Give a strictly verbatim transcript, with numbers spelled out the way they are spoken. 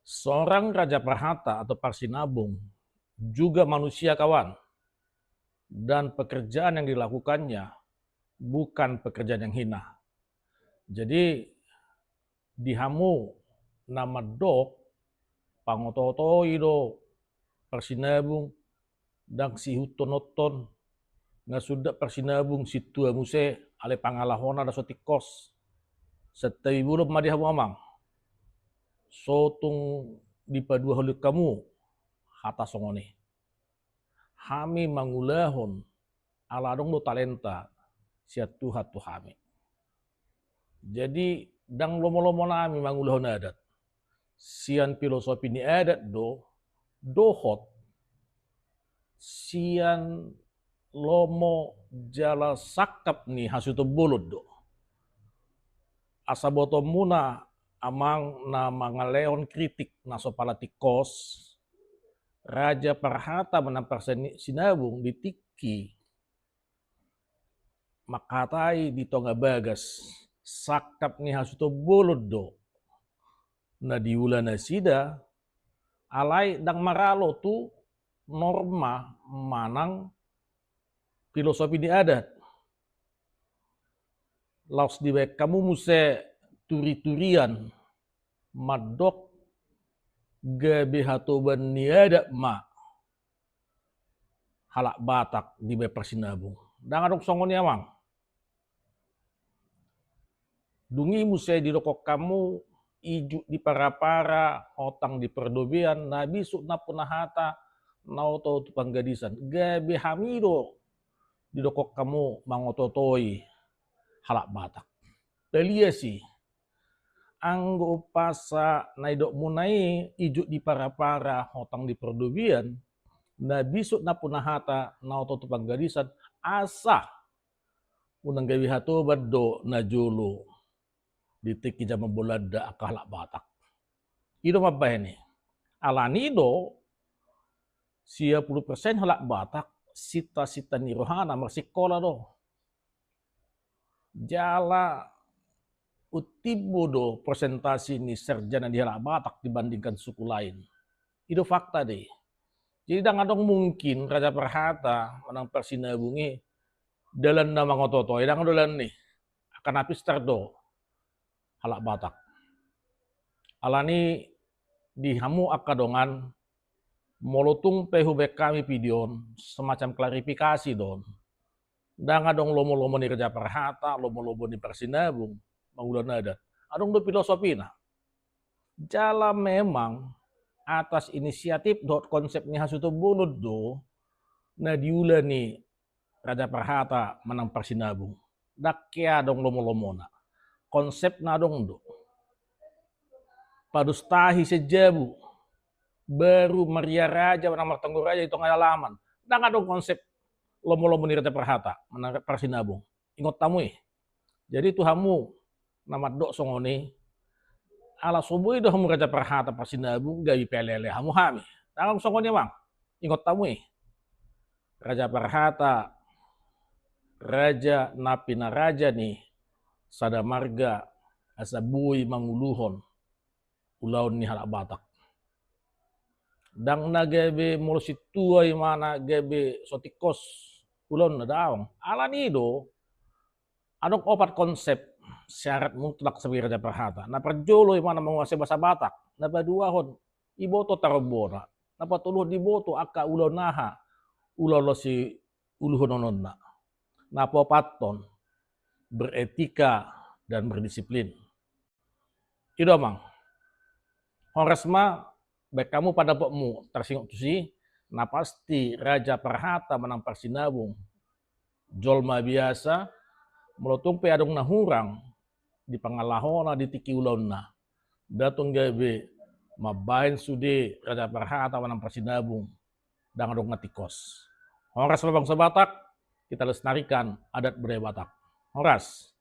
Seorang raja parhata atau parsinabung juga manusia, kawan, dan pekerjaan yang dilakukannya bukan pekerjaan yang hina. Jadi, di hamu na mandok, pangototoi do parsinabung, ndang sihuthononhon, nga sundat parsinabung, sintua muse, alai pangalahona ndang so tingkos. Santabi bolon ma di hamu, amang. So tung dipaduahon hamu hata songon i. Hami mangulahon ala adong do talenta sian Tuhan tu hami. Jadi, ndang lomo-lomo nami mangulahon adat. Sian filosofi ni adat do, dohot sian lomo jala sangkap ni hasuhuton bolon do. Asa botoonmuna, amang na mangalehon kritik na so pala tingkos, raja parhata manang parsinabung di tingki mangkatai di tonga bagas, sangkap ni hasuhuton bolon do na diula nasida, alai ndang maralo tu norma manang filosofi ni adat. Laos dibaen hamu muse turi-turian mandok gabe hatoban ni adat ma halak Batak dibaen parsinabung. Ndang adong songon i, amang. Dung i muse didokkon hamu, ijuk di para-para, hotang di pardobean, na bisuk nampuna hata, na oto tu panggadisan. Gabe hami do didokkon hamu mangototoi halak Batak. Palias i, anggo umpasa na didokmuna i, ijuk di para-para, hotang di pardobean, na bisuk nampuna hata, na oto tu panggadisan, asa unang gabe hatoban do najolo di tingki jaman Bolanda angka halak Batak. I do mambahen i. Alani do sia pulu persen halak Batak, sinta-sinta ni rohana marsikola do. Jala untimbo do persentasi ni sarjana di halak Batak dibandingkan suku lain. I do fakta do i. Jadi ndang adong mungkin raja parhata manang parsinabung i dalanna mangototoi, ndang adong dalanna i. Angka na pistar do halak Batak. Alani di hamu angka dongan, molo tung pe hubaen hami video on, semacam klarifikasi do on. Ndang adong lomo-lomo ni raja parhata, lomo-lomo ni parsinabung mangulahon adat. Adong do filosofina. Jala memang atas inisiatif dohot konsep ni hasuhuton bolon do na diula ni raja parhata manang parsinabung. Ndang hea adong lomo-lomona. Konsepna adong do. Padustahi sian jabu, baru maria raja manang martonggo raja di tonga alaman. Ndang adong konsep lomo-lomo ni raja parhata manang parsinabung. Ingot hamu i. Jadi tu hamu na mandok songon i, ala so boi do hamu raja parhata parsinabung, gabe pelele hamu hami. Ndang adong songon i, amang. Ingot hamu i. Raja parhata, raja na pinaraja ni sada marga, asa boi manguluhon ulaon ni halak Batak. Ndang na gabe molo sintua i ma na gabe so tingkos ulaonna, daong. Alani do adong opat konsep syarat mutlak sebagai raja parhata. Na parjolo i ma na manguasai bahasa Batak. Na paduahon, iboto tarombona. Na patoluhon, iboto angka ulaon aha, ulaon na siuluhononna. Na paopathon, beretika dan berdisiplin. I do, amang. Horas ma, baen hamu pandapotmu tarsingot tusi. Na pasti raja parhata manang parsinabung jolma biasa, molo tung pe adong na hurang di pangalahona, di tingki ulaonna, ndang tung gabe mambaen sude raja parhata manang parsinabung ndang adong na tingkos. Horas ma bangso Batak, kita lestarikan adat budaya Batak. Horas.